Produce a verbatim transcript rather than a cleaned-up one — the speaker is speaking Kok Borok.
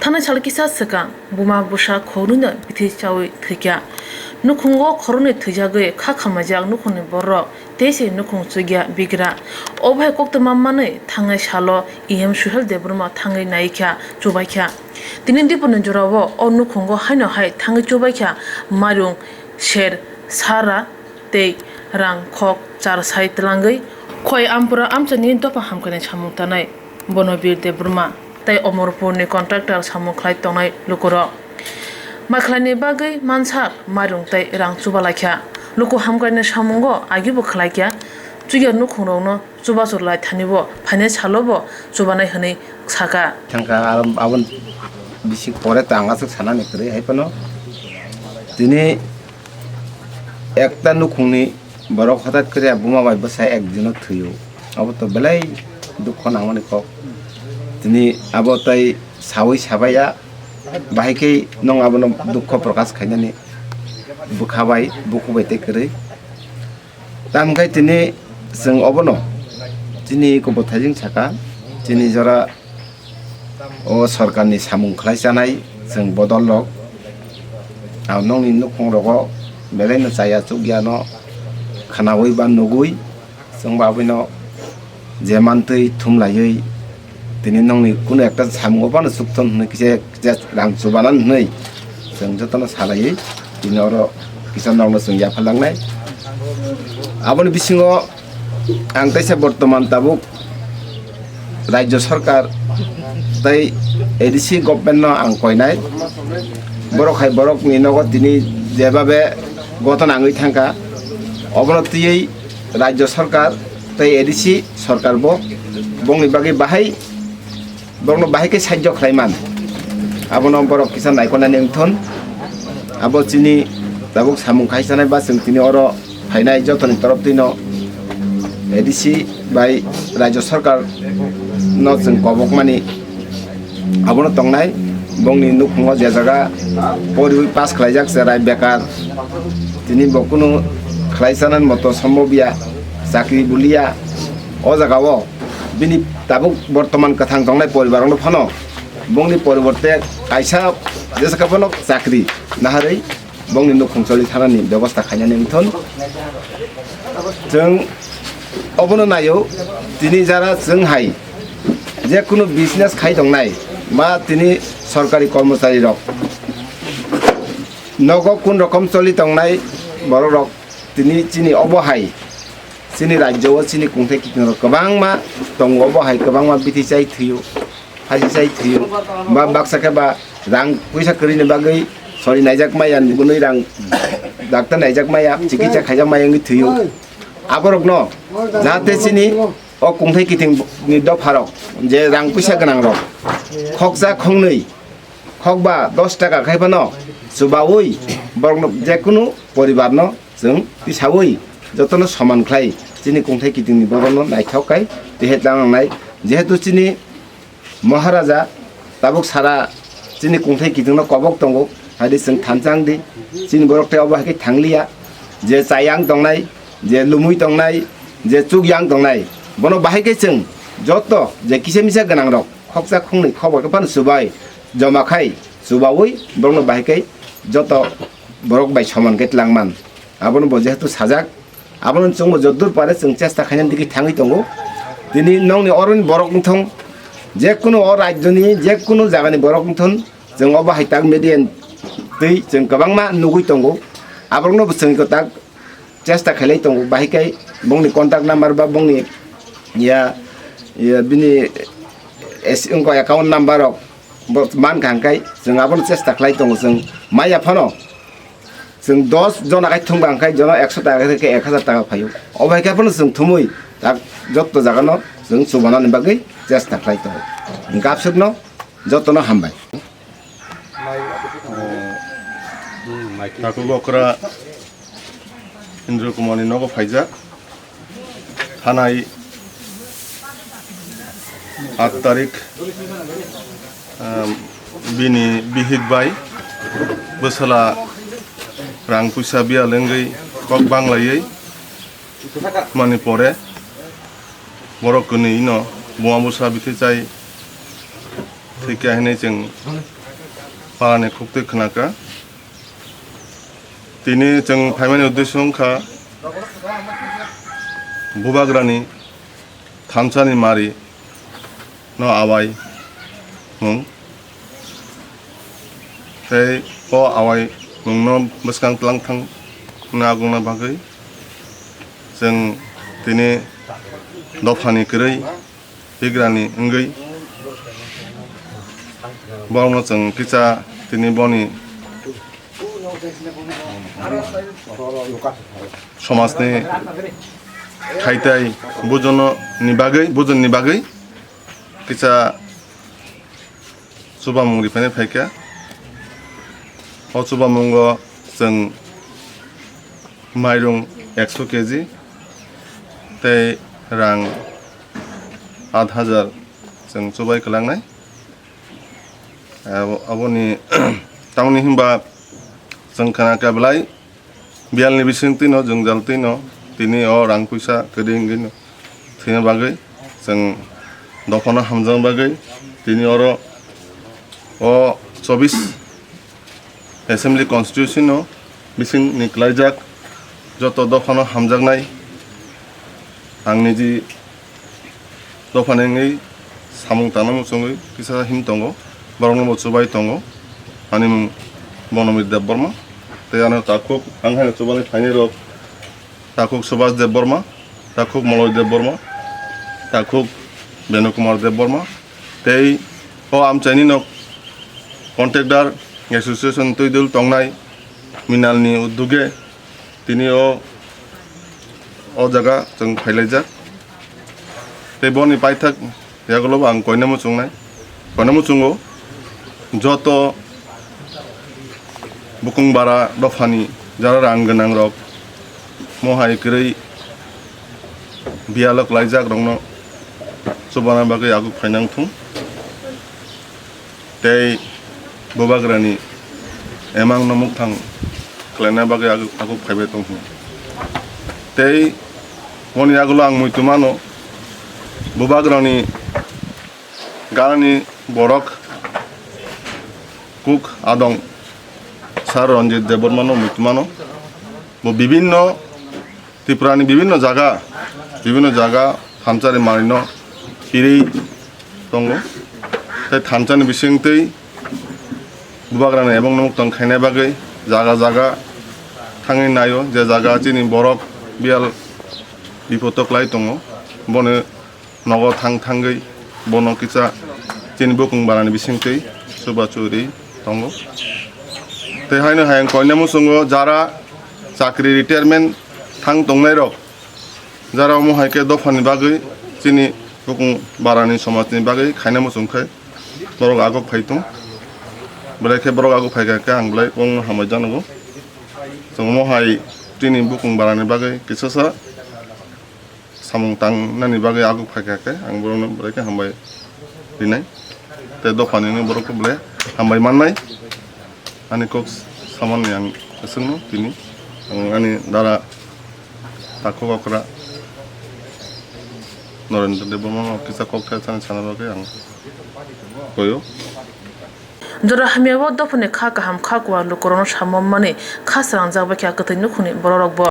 Thanai sal kisa swkang buma bwsa khoroknwino bithi chaui thwikha. Nukhungo khoroknwi thwijagwi kha khamajak nukhungni bororok tei se nukhung chukya bigra. Obo hai koktwma manwi thangnai salo E M Suhel Debbarma thangwi naikha, chubaikha. Tini dipuni jorao o nukhungo haino hai thangwi chubaikha mairung ser sara tei rang khok char sai twlangwi Khowai Ampura amchaini dopha hamkhaini samung tanai Bonobir Debbarma tei Omorpurni contractor samung khlai tongnai lukurok. Mai khlaini bagwi mansak mairung tei rang chubalaikha. Luku hamkhaini samungo agibo khlaikha, chukya nukhungrokno chubachur lai thanibo phainai salobo chubanai hwnwi sakha. Thangkha, aro aboni bising pore ta ang aswk sanani kwrwi hai phano. Tini ekta nukhungni borok hothat khe buma bai bwsa ek dino thwio. Abo to belai dukho nangmani kok. Tini abo tai saui sabaiya, bahai khe nwng abono dukho prokash khainani bwkha bai, bukhuk bai tei kwrwi. Tamkhe tini chwng obono chini kubuthaijing saka, chini jora o sorkarni samung khlai chanai chwng bodol rok. Ang nokni nukhung rogo belai no chaya chukya no khwnaui ba nugui chwng ba abui no je mantwi thum laiwi tini nokni kunu ekta samungo phano chukthon hwnwi kisa, kisa rang chubanan hwnwi chwng jotono salaiwi tini oro kisa nokno chwng yapharlangnai. Aboni bisingo ang teisa bortoman tabuk Rajya Sarkar tei A D C government no ang koinai, borok hai borok ni nogo tini jebabe goton angwi thangkha, obono twiwi Rajya Sarkar tei A D C Sarkar bo bongni bagwi bahai, borokno bahai khe sahajyo khlai man. Abono borok kisa naikolnani wngthon. Abo chini tabuk samung khai sanai ba chwng tini oro phainai jotoni torop twino A D C bai Rajya Sarkar no chwng kobokmani abono tongnai. Bongni nukhungo je jaga poriwi pass khlaijak cherai bekar, tini bo kunu khlai chanani moto sombob ya, chakri buliya, o jaga o bini tabuk bortoman kwthang tongnai poribar rokno phano bongni poriborte kaisa jesa khe phano chakri naharwi bongni nukhung choli thanani bebosta khainani wngthon. Chwng obono naio, tini jara chwng hai je kunu business khai tongnai ba tini sorkari kormochari rok nogo kun rokom choli tongnai borok rok tini chini obo hai chini rajyo o chini kungthai kiting rok kwbangma tongo, obo hai kwbangma bithi chai thwio. Haji sai thwio. Ba baksa khe ba rang puisa kwrwini bagwi sori naijak maya, nugwi rang doctor naijak maya, chikitsa khaijak maya wngwi thwio. Aborokno jahate chini o kungthai kitingni dopharok je rang puisa gwnangrok khoksa khongnwi, khokba dos taka khai phano chubaui borokno jekunu poribarno chwng tisaui jotono soman khlai chini kungthai kitingni borokno naithok khai tihe tang nangnai. Jehetu chini Maharaja tabuk sara chini kungthai kitingno kobok tongo, hai di chwng thansa wng di. Chini borok tei obo hai khe thangliya, je chayang tongnai, je lumui tongnai, je chukyang tongnai, bono bahai khe chwng joto je kisa misa gwnang rok khoksa khongnwi khokba khe phano chubai joma khai chubaui borokno bahai khe joto borok bai soman khe twlang man. Abono bo jehetu sajak, abono chwngbo joddur pare chwng chesta khainani digi thangwi tongo. Tini nokni oroni borok wngthong, jekunu o rajyoni jekunu jagani borok wngthon, chwng obo hai tak media twi chwng kwbangma nugwi tongo. Aborokno bo chwng eko tak chesta khailai tongo, bahai khe bongni contact number ba bongni ya, ya bini es-, wngkha account number rok bo mankha, hwnkhe chwng abono chesta khlai tongo, chwng maya phano. Chwng dos jona khai thumba hwnkhe jono ekso taka khe ek hazar taka phaio. Obo hai khe phano chwng thumui tak jotto jagano chwng chubanani bagwi chesta khlai tongo. Hwnkhe absukno jotono hambai. Takhuk okra Indra Kumarni nogo phaijak. Thanai aat tarik, um, bini bihik bai bwsala rang puisa biya lengwi kok banglaiwi mani pore borok kwnwi ino buma bwsa bithi chai thwikha hinwi chwng Parani khuktwi khwnakha. Tini chwng phaimani uddesyo wngkha Bubagrani thansani mari no awai mung. Tei o awai mungno bwskang twlang thang nagungna bagwi chwng tini dophani kwrwi Tigrani wngwi borokno chwng kisa tini boni somajni khaitai bujono ni bagwi, bujoni bagwi kisa chubamung riphani phaikha. O chubamungo chwng mairung ekso keji tei rang aat hajar chwng chubai kwlangnai. Abo, aboni tamoni hinba chwng khna kha belai biyalni bisingtwino, jwngjal twino tini o rang puisa kwrwi wngwino thwina bagwi chwng dophano hamjakna bagwi tini oro o chobbish Assembly Constituency no bisingni kwlaijak joto dophano hamjaknai ang niji dophani wngwi samung tangna muchungwi kisa him tongo, borokno bo chubai tongo. Ani mung Bonomir Debbarma, tei ano takhuk ang haino chubani phainai rok, takhuk Subhas Debbarma, takhuk Moloi Debbarma, takhuk Benu Kumar Debbarma, tei o amchaini nok contractor association twi dul tongnai Minalni uduge tini o, o jaga chwng phailaijak. Tei boni paithak yagulo bo ang koina muchungnai, koina muchungo joto bukung bara dophani jara rang gwnang rok mohai kwrwi biyalo kwlaijak rokno chubana bagwi aguk phainang thung. Tei Bubagrani emang no mukthang khlaina bagwi aguk, aguk phaibai tong hwn. Tei boni yagulo ang muitu mano, Bubagrani ganani borok kuk adong Sir Ranjit Debbarma no muitu mano. Bo bibinno Tripura ni bibinno jaga, bibinno jaga thansani manwi no phirwi tongo. Tei thansani bisingtwi Bubagrani ebong no muktang khaina bagwi jaga jaga thangwi naio, je jaga chini borok biyal bipodo kwlai tongo, bono nogo thang thangwi bono kisa chini bukung barani bisingtwi chuba churi tongo. Tei haino hai ang koina muchungo jara chakri retirement thang tongnai rok, jara omo hai khe dophani bagwi chini bukung barani somajni bagwi khaina muchung khe borok aguk phai tong. Belai khe borok aguk phai kha khe ang belai bongno hambai janogo. Chwng omo hai chini bukung barani bagwi kisasa samung tangnani bagwi aguk phai kha khe ang borokno belai khe hambai rinai. Tei dophani wngwi borokno belai hambai mannai. Ani kok samani ang aswkno tini ang ani dara takhuk okra Narendra Debbarma no kisa kok thai thani sana bagwi ang koyo. Jora hamya o dophani kha kaham kha kuwa lukurokno samung mani kha srangjak bai kha kwthwi nukhungni bororokbo.